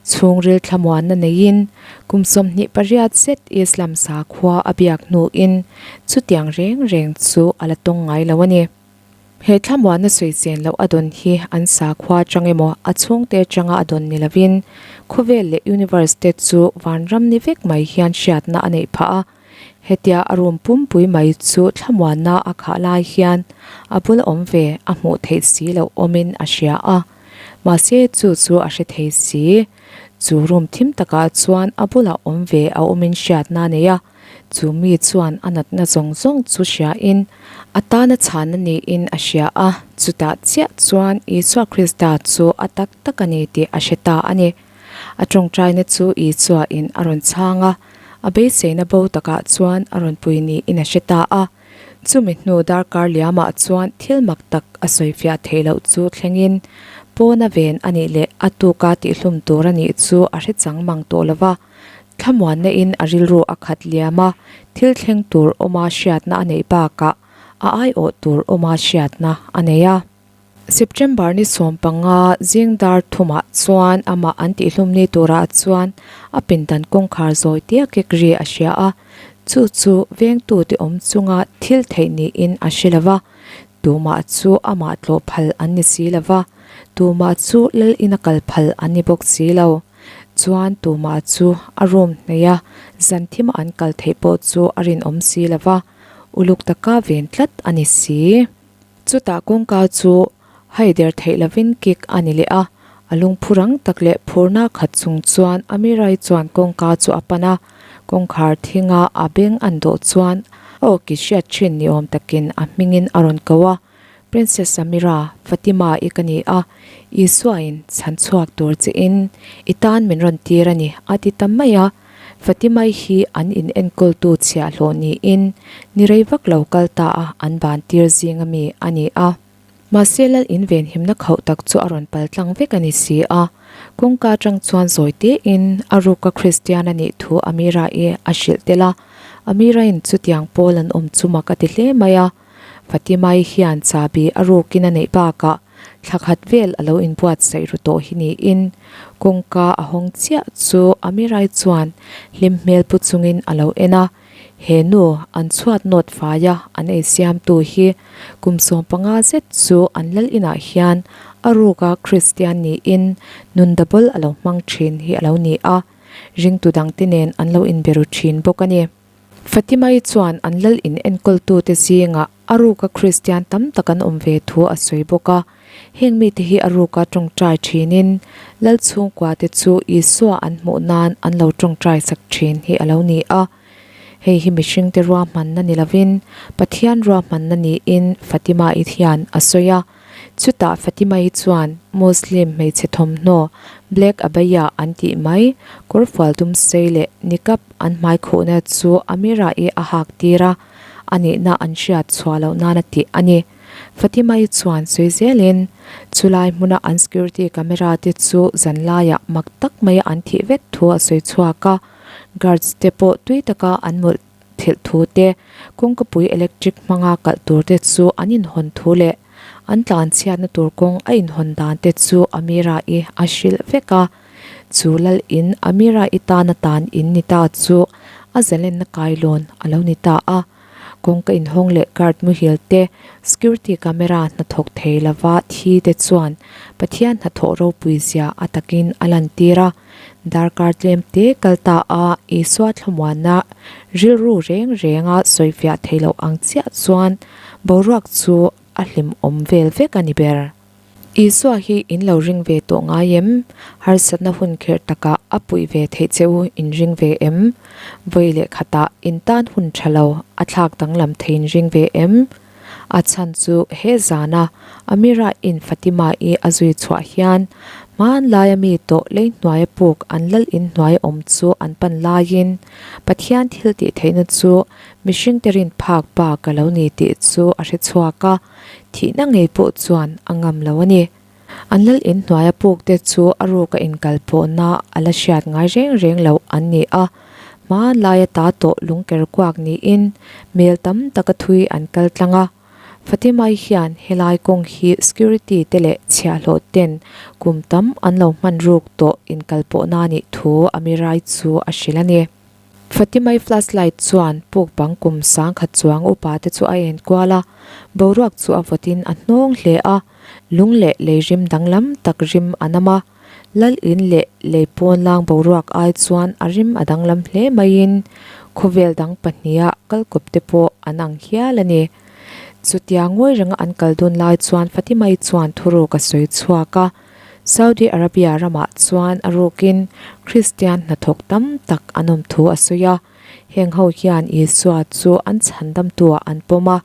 Chhungril thlamuanna neiin kum 28 zet Islam sakhua a biak hnuin chutiang reng reng chu a la tawng ngai lo a ni. He thlamuanna sawichen loh a dawn hi an sakhua atang emaw a chhungte atanga a dawn ni lovin khawvel leh universe te chu vanram ni vek mai hian hriatna a neih phah a. Hetia a room pumpui mai chu thlamuanna a khah lai hian a bula awm ve a hmuh theih si loh awmin a hria a. Mahse chu chu a hre thei si. Chu room thim takah chuan a bulah awm ve a awmin hriatna a nei a. Chu mi chuan a natna zawng zawng chu hriain a tana chhanna niin a hria a. Chutah chiah chuan Isua Krista chu a tak tak a ni tih a hre ta a ni. A tawngtaina chu Isua in a rawn chhang a, a beiseina bo takah chuan a rawn pui niin a hre ta a. Chumi hnu darkar liamah chuan thil mak tak a sawifiah theih loh chu thlengin pawna ven a nih leh a tuka tihhlum tur a nih chu a hre chang mang tawh lo va. Thlamuanna in a rilru a khat liam a, thil thleng tur awma hriatna a neih bakah a aiawh tur awma hriatna a nei a. September ni 15 zing dar thumah chuan amah an tihhlum ni turah chuan a pindan kawngkhar zawi tia kek ri a hria a, chu chu vengtute awm chunga thil theih niin a hre lo va, tumah chu amah tlawh phal an ni si lo va, tumah chu lal ina kal phal an ni bawk si lo. Chuan tumah chu a room hnaih a, zan thima an kal theih pawh chu a rinawm si lo va, uluk taka ven tlat a ni si. Chutah kawngka chu hai der theih lovin kick a ni leh a, a lungphu rang tak leh phurna khat chung chuan Amirai chuan kawngka chu a pan a, kawngkhar thinga a beng an dawh chuan a awki hriat thin ni awm takin a hmingin a rawn ko a, Princess Amira, Fatima i ka ni a, Isuain chhan chhuak tur che in i tan min rawn tir a ni a ti ta mai a. Fatimai hi an in enkawltu chhiahhlawh niin ni rei vak lo kal ta a an ban tir zing ami a ni a. Mahse lal in venhimna khauh tak chu a rawn pal tlang vek a ni si a. Kawngka atang chuan zawi tein a ruka Kristian a nih thu Amira-i a hrilh tel a. Amira-in chutiang pawl an awm chu mak a ti hle mai a. Fatimai hian chahbi a rukin a neih bakah thla khat vel a lo inbuatsaih ru tawh hi niin kawngka a hawng chiah chu Amirai chuan hlim hmel pu chungin a lo en a, he nu an chhuat nawt faia an ei siamtu hi kum 15 zet chu an lal inah hian a ruka Kristian niin nun double a lo hmang thin hi a lo ni a, ringtu dangte nen an lo inbe ru thin bawk a ni. Fatimai chuan an lal in enkawltute zingah a ruka Kristian tam tak an awm ve thu a sawi bawk a. Heng mite hi a ruka tawngtai thinin lal chhungkuate chu Isua an hmuh nan an lo tawngtai sak thin hi a lo ni a. Hei hi mihringte ruahmanna ni lovin Pathian ruahmanna niin Fatima-i hian a sawi a. Chutah Fatima-i chuan Muslim hmeichhe thawmhnaw Black Abaya an tih mai, kawrfual dum sei leh niqab an hmai khuhna chu Amira-i a hak tir a, a nihna an hriat chhuah loh nan a tih a ni. Fatima-i chuan sawi zelin, chulai hmuna an security camera te chu zanlaiah mak tak maia an thih vek thu a sawi chhuak a, guards te pawh tui taka an mawlh thilh thu te, kawngkapui electric hmanga kalh tur te chu an inhawn thu leh an tlan chhiatna tur kawng a inhawn dan te chu Amira-i a hrilh vek a. Chu lal in Amira-i tana tan in ni ta chu a zalenna kailawn a lo ni ta a. Kawngka inhawng leh guard muhil te, security camera hnathawk thei lova thi te chuan Pathian hnathawh ropui zia a takin a lantir a. Darkar tlem te kal ta a, Isua thlamuanna rilru reng renga sawifiah thei loh ang chiah chuan boruak chu a hlimawm vel vek a ni ber. Isua hi in lo ring ve tawh ngai em? Harsatna hun kherh takah a puih ve theih che u in ring ve em? Vawi leh khatah in tan hun tha lo a thlak danglam thei in ring ve em? A chhan chu he zana Amira-in Fatima-i a zui chhuah hian hmanlaia mi tawh lei hnuaia puk an lal in hnuaia awm chu an pan laiin Pathian thil tih theihna chu mihringte rin phak bak a lo ni tih chu a hre chhuak a, thihna ngei pawh chuan a ngam lo a ni. An lal in hnuaia puk te chu a ruka inkal pawhna a la hriat ngai reng reng loh an ni a, hmanlaia ta tawh lungker kuak niin mel tam taka thui an kal tlang a. Fatimai hian helai kawng hi security te leh chhiahhlawh ten kum tam an lo hman ruk tawh inkal pawhna nih thu Amirai chu a hrilh a ni. Fatimai flashlight chuan puk bang kum 10,000 chuang upa te chu a en kual a, boruak chu a vawtin a hnawng hle a, lung leh lei rim danglam tak rim a nam a. Lal in leh lei pawn lang boruak ai chuan a rim a danglam hle maiin khawvel dang pahniha kalkawp te pawh an ang hial a ni. Chutia ngawi renga an kal dun lai chuan Fatimai chuan thuruk a sawi chhuak a, Saudi Arabia ramah chuan a rukin Kristian hnathawk tam tak an awm thu a sawi a, heng ho hian Isua chu an chhandamtuah an pawm a,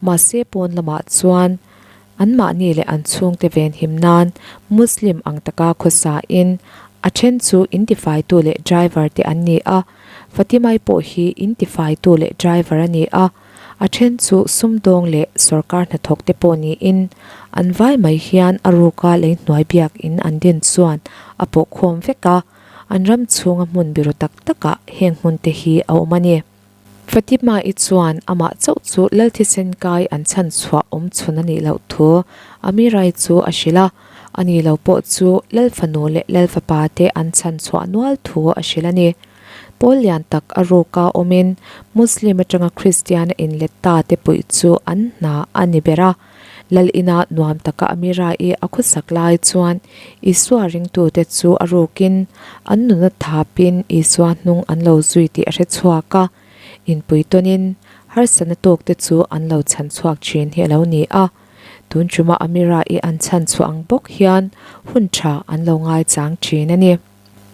mahse pawn lamah chuan Anmahni leh an chhungte venhim nan Muslim ang taka khawsa in a then chu intifaitu leh driver te an ni a, Fatimai pawh hi intifaitu leh driver a ni a, a then chu sumdawng leh sorkar hnathawk te pawh niin an vai mai hian a ruka lei hnuai biak in an din chuan a pawh khawm vek a, an ram chhunga hmun biru tak takah heng hmun te hi a awm a ni. Fatima-i chuan amah chauh chu Lal thisen kai an chhan chhuah awm chhun a nih loh thu Amirai chu a hrilh a, a ni lo pawh chu Lal fanu leh Lal fapa te an chhan chhuah nual thu a hrilh a ni. Pawl lian tak a ruka awmin Muslim atanga Kristian a inlet ta te puih chu an hna a ni ber a. Lal ina nuam taka Amirai a khawsak lai chuan Isua ringtute chu a rukin an nuna thapin Isua hnung an lo zui tih a hre chhuak a, inpui tawnin harsatna tawkte chu an lo chhan chhuak thin hi a lo ni a. Tun tuma Amirai an chhan chhuah ang bawk hian hun tha an lo ngaichang thin a ni.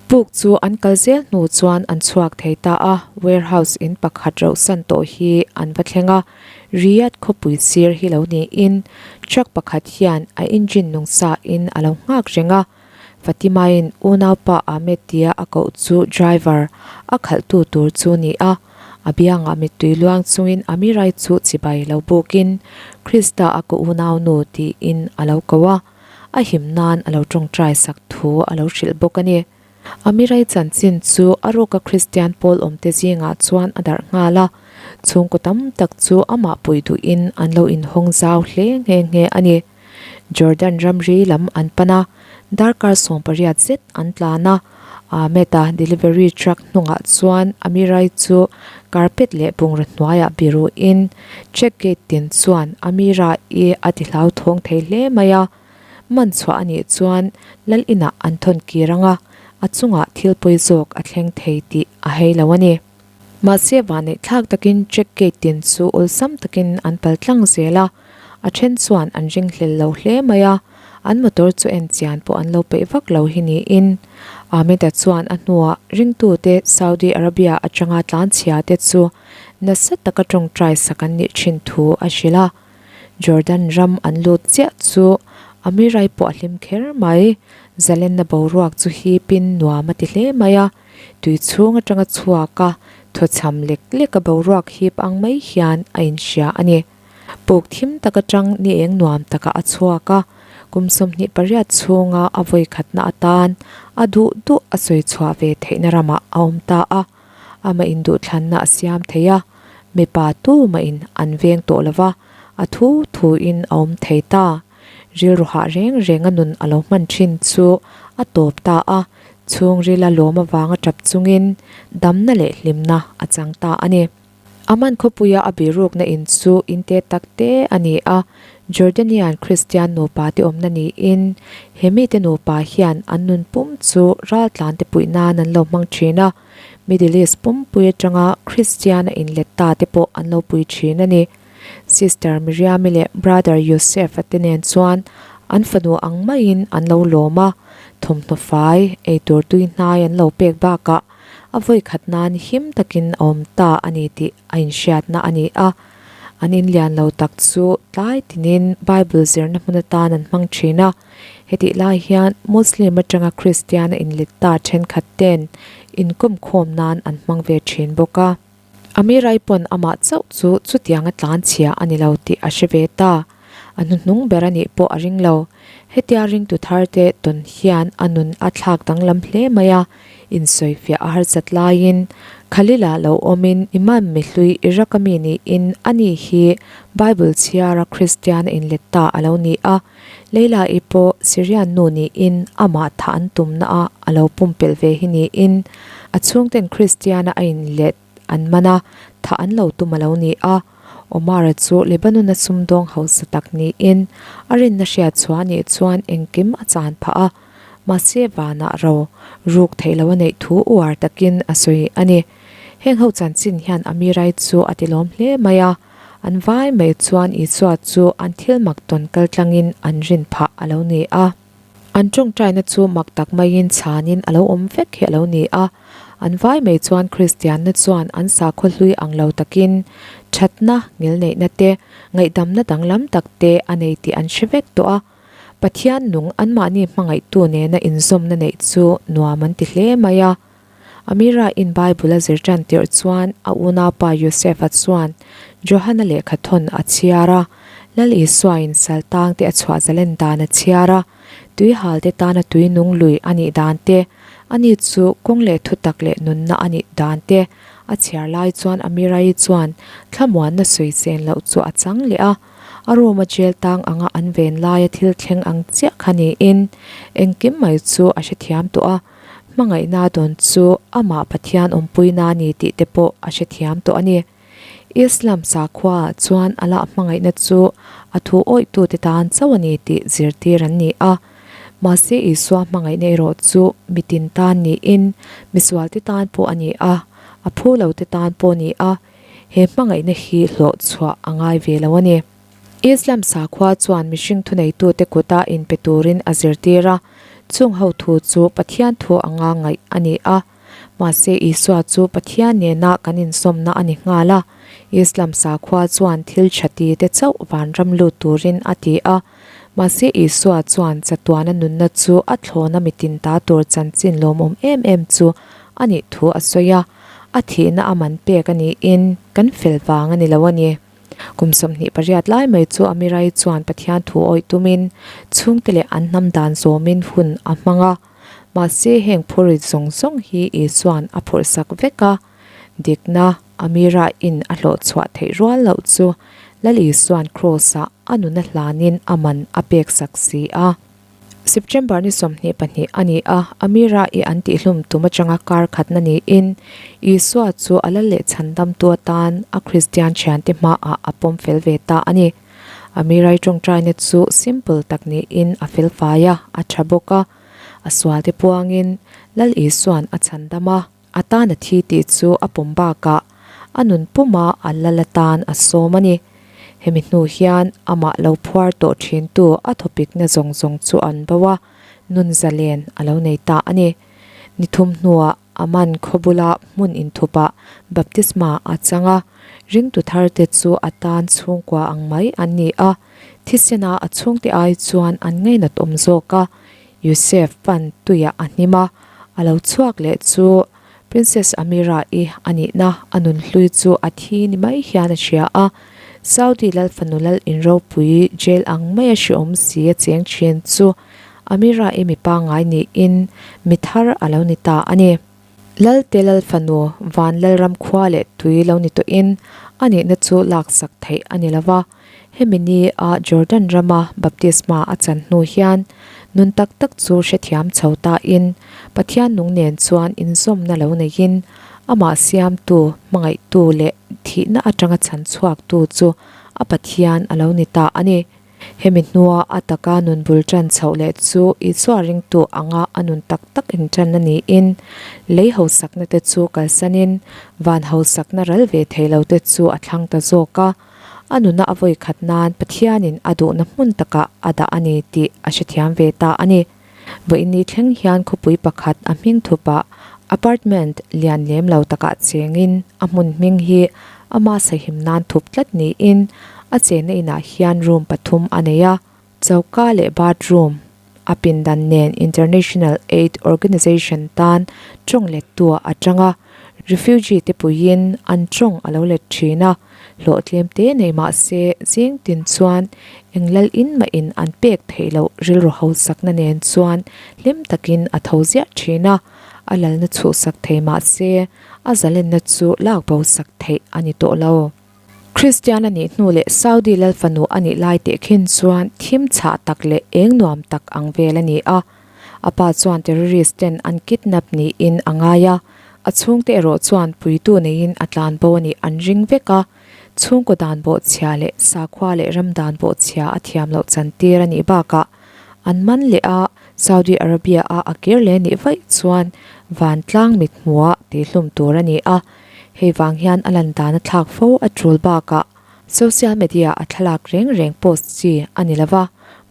Puk chu an kal zel hnu chuan an chhuak thei ta a, warehouse in pakhat rauhsan tawh hi an va thleng a, Riyadh khawpui sir hi lo niin truck pakhat hian a engine nung sa in a lo nghak reng a, Fatima-in unaupa Ahmed tia a koh chu driver a khalhtu tur chu ni a, a biangah mittui luang chungin Amirai chu chibai lo bukin Krista a ka unaunu tiin a lo ko a. A him nan a lo tawngtai sak thu a lo hrilh bawk a ni. Amirai chanchin chu a ruka Kristian pawl awmte zingah chuan a darh nghal a, chhungkaw tam tak chu amah pui duhin an lo inhawng zau hle nghe nghe a ni. Jordan ramri lam an pan a, darkar 18 zet an tlan a, Ahmed-a delivery truck hnungah chuan Amirai chu carpet leh bungraw hnuaiah biruhin check gate tin chuan Amira-i a ti hlauthawng thei hle mai a, man chhuah a nih chuan lal inah an thawn kir ang a, a chungah thil pawi zawk a thleng thei tih a hei lo a ni. Mahse vanneih thlak takin check gate tin chu awlsam takin an pal tlang zel a, a then chuan an ringhlel lo hle mai a, an motor chu en chian pawh an lo peih vak lo hi niin Ahmed-a chuan a hnuah ringtute Saudi Arabia atanga tlanchhia te chu nasa taka tawngtai sak an nih thin thu a hrilh a. Jordan ram an lut chiah chu Amirai pawh a hlim kher mai, zalenna boruak chu hipin nuam a ti hle mai a. Tui chhung atanga chhuak a, thawchham lek lek a boruak hip ang mai hian a inhria a ni. Puk thim tak atang ni eng nuam takah a chhuak a, kum 28 chhunga a vawi khatna atan a duh duh a sawi chhuah ve theihna ramah a awm ta a, amah induhthlanna a siam thei a, mipa tumahin an veng tawh lova, a thu thuin a awm thei ta. Rilru hah reng reng a nun a lo hman thin chu a tawp ta a, chhungrila lawm avanga tap chungin damna leh hlimna a chang ta a ni. Amman khawpuia a birukna in chu in te tak te a ni a, Jordanian Kristian nupa te awmna niin he mite nupa hian an nun pum chu raltlan te puih nan an lo hmang thin a, Middle East pumpui atanga Kristian a inlet ta te pawh an lo pui thin a ni. Sister Miriam-i leh Brother Yosef-a te nen chuan an fanu ang maiin an lo lawm a, thawmhnaw fai, eitur tui hnai an lo pek bakah a vawi khat nan him takin a awm ta a ni tih a inhriatna a ni a. An in lian lo tak chu tlai tinin Bible zirna hmun atan an hmang thin a. Hetih lai hian Muslim atanga Kristian a inlet ta thenkhat ten inkawm khawm nan an hmang ve thin bawk a. Amirai pawn amah chauh chu chutianga tlan chhia a ni lo tih a hre ve ta. A hnuhnung ber a nih pawh a ring lo. Hetia ringtu tharte tawn hian a nun a thlak danglam hle mai a, insawifiah a harsat laiin Khalila lo awmin Imam mihlui Iraq-a mi niin ani hi Bible chhiara Kristian a inlet ta a lo ni a. Leila-i pawh Syrian nu niin amah thah an tumna a a lo pumpelh ve hi niin a chhungten Kristiana a inlet an man a, thah an lo tum a lo ni a. Omar-a chu Lebanon-a sumdawng hausa tak niin a rinna hriat chhuah anih chuan engkim a chan phah a, mahse vanah ro ruk theih lo a neih thu uar takin a sawi a ni. Heng ho chanchin hian Amirai chu a tilawm hle mai a. An vai mai chuan Isua chu an thil mak tawn kal tlangin an rin phah a lo ni a. An tawngtaina chu mak tak maiin chhanin a lo awm vek hi a lo ni a. An vai mai chuan Kristianna chuan an sakhaw hlui ang lo takin thatna, ngilneihna te, ngaihdamna danglam tak te a nei tih an hre vek tawh a. Pathian nung anmahni hmangaihtu nena inzawmna neih chu nuam an ti hle mai a. Amira in Bible a zir tan tirh chuan a unaupa Yosefa chuan Johana lehkha thawn a chhiar a, Lal Isua in saltang te a chhuah zalen dan a chhiar a, tuihal te tana tui nung lui a nih dan te, ani chu kawng leh thutak leh nunna a nih dan te a chhiar lai chuan Amira-i chuan thlamuanna sawi chen loh chu a chang leh a, a room a jail tang anga an ven laia thil thleng ang chiah kha niin engkim mai chu a hrethiam tawh a. Hmangaihna dawn chu amah Pathian awmpuina a ni tih te pawh a hrethiam tawh a ni. Islam sakhuaah chuan Allah hmangaihna chu a thu awihtute tan chauh a ni tih zirtir an ni a. Mahse Isua hmangaihna erawh chu mitin tan niin misualte tan pawh a ni a, a phu lote tan pawh a ni a, he hmangaihna hi hlawh chhuah a ngai ve lo a ni. Islam sakhua chuan mihring thuneitute kuta inpe turin a zirtir a, chung ho thu chu Pathian thu anga ngaih a ni a. Mahse Isua chu Pathian nena kan insawmna a ni nghal a, Islam sakhua chuan thil tha ti te chauh vanram lut turin a ti a. Mahse Isua chuan chatuana nunna chu a thlawna mitin ta tur chanchin lawmawm em em chu a nih thu a sawi a, a thihna a man pek a niin kan fel vang a ni lo a ni. Kum 28 lai mai chu Amirai chuan Pathian thu awih tumin chhungte leh an hnam dan zawmin hun a hmang a. Mahse heng phurrit zawng zawng hi Isua'n a phurhsak vek a. Dikna, Amira-in a hlawhchhuah theih rual loh chu Lal Isua'n Kraws-ah a nuna hlanin a man a peksak si a. September ni 22 a ni a, Amira-i an tihhlum tum atanga kar khatna niin Isua chu a lal leh chhandamtu atan a Kristian thiante hmaah a pawm fel ve ta a ni. Amira-i tawngtaina chu simple tak niin a fel fai a, a tha bawk a. A sualte puangin Lal Isua'n a chhandam a. A tan a thi tih chu a pawm bakah a nun puma a lal atan a sawm a ni. Hemi hnu hian amah lo phuar tawh thintu a thawpikna zawng zawng chu an bo a, nun zalen a lo nei ta a ni. Ni thum hnuah Aman khaw bula hmun inthupah baptisma a chang a, ringtu tharte chu a tan chhungkua ang mai an ni a, thisena a chhungte ai chuan an ngainat awm zawk a. Yusef pan tuiah a hnim a, a lo chhuak leh chu Princess Amira-i a nihna a nun hlui chu a thi ni mai hian a hria a. Saudi lal fanu lal inropui jail ang maia hreawm si a cheng thin chu Amira-i mi pangngai niin mi thar a lo ni ta a ni. Lalte lal fanu van lalram khua leh tui lo ni tawhin a nihna chu laksak theih a ni lo va. Hemi ni a Jordan rama baptisma a chan hnu hian nun tak tak chu hrethiam chho tain Pathian nung nen chuan inzawmna lo neiin amah siamtu, hmangaihtu leh thihna atanga chhan chhuaktu chu a Pathian a lo ni ta a ni. Hemi hnua a taka nun bul tan chhoh leh chu Isua ringtu anga a nun tak tak intanna niin, lei hausakna te chu kalsanin van hausakna ral ve thei lo te chu a thlang ta zawk a. A nuna a vawi khat nan Pathianin a duhna hmun takah a dah a ni tih a hrethiam ve ta a ni. Vawiinni thleng hian khawpui pakhat a hming thupah apartment lian lem lo takah chengin a hmun hming hi. Ama sahim nan thup tlat niin a chenna inah hian room pathum a nei a, choka leh bathroom a pindan nen International Aid Organization tan tawng lettu a tang a, refugee te puiin an tawng a lo let thin a, hlawh tlem te nei mah se zing tin chuan eng lal in mah in an pek theih loh rilru hausakna nen chuan hlim takin a tho ziah thin a, a lalna chhuhsak thei mah se a zalenna chu lak bo sak theih a ni tawh lo. Kristian a nih hnu leh Saudi lal fanu a nih lai teh khin chuan thim chhah tak leh eng nuam tak ang vel a ni a. A pa chuan terrorist ten an kidnap niin a ngai a, a chhungte erawh chuan puitu neiin a tlan bo a nih an ring vek a. Chhungkaw dan bawhchhia leh sakhua leh ram dan bawhchhia a thiam loh chantir a nih bakah an man leh a, Saudi Arabia a a kir leh nih vaih chuan vantlang mithmuah tihhlum tur a ni a, hei vang hian a lan dan a thlak fo a tul bakah social media a thlalak reng reng post chi a ni lova,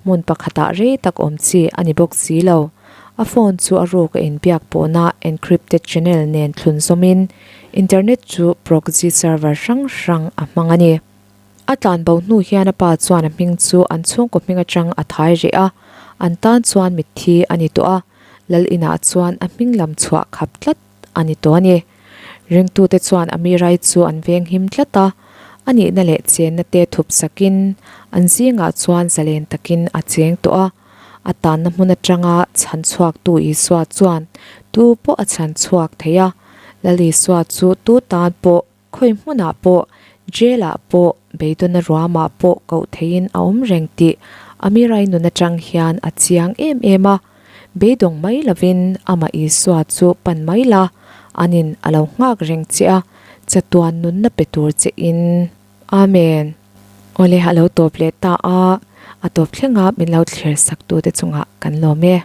hmun pakhatah rei tak awm chi a ni bawk si lo. A phone chu a ruk a inbiak pawhna encrypted channel nen thlun zawmin internet chu proxy server hrang hrang a hmang a ni. A tlan bo hnu hian a pa chuan a hming chu an chhungkaw hming atang a thai reh a, an tan chuan mitthi a ni tawh a, Lal inah chuan a hming lam chhuah khap tlat a ni tawh a ni. Ringtute chuan a mirai chu an veng him tlat a, a nihna leh chenna te thup sakin an zingah chuan zalen takin a cheng tawh a, a tanna hmun atanga chhan chhuaktu Isua chuan tu pawh a chhan chhuak thei a, Lal Isua chu tu tan pawh Khawi hmunah pawh, jail-ah pawh, beidawn-a ruamah pawh koh theihin a awm reng tih Amirai nun atang hian a chiang em em a. Beidawng mai lovin amah Isua chu pan mai la, anin a lo nghak reng che a, chatuan nunna pe tur che in. Amen. Awle a lo tawp leh ta a, a tawp thlenga min lo thlir sak tute chungah kan lawm e.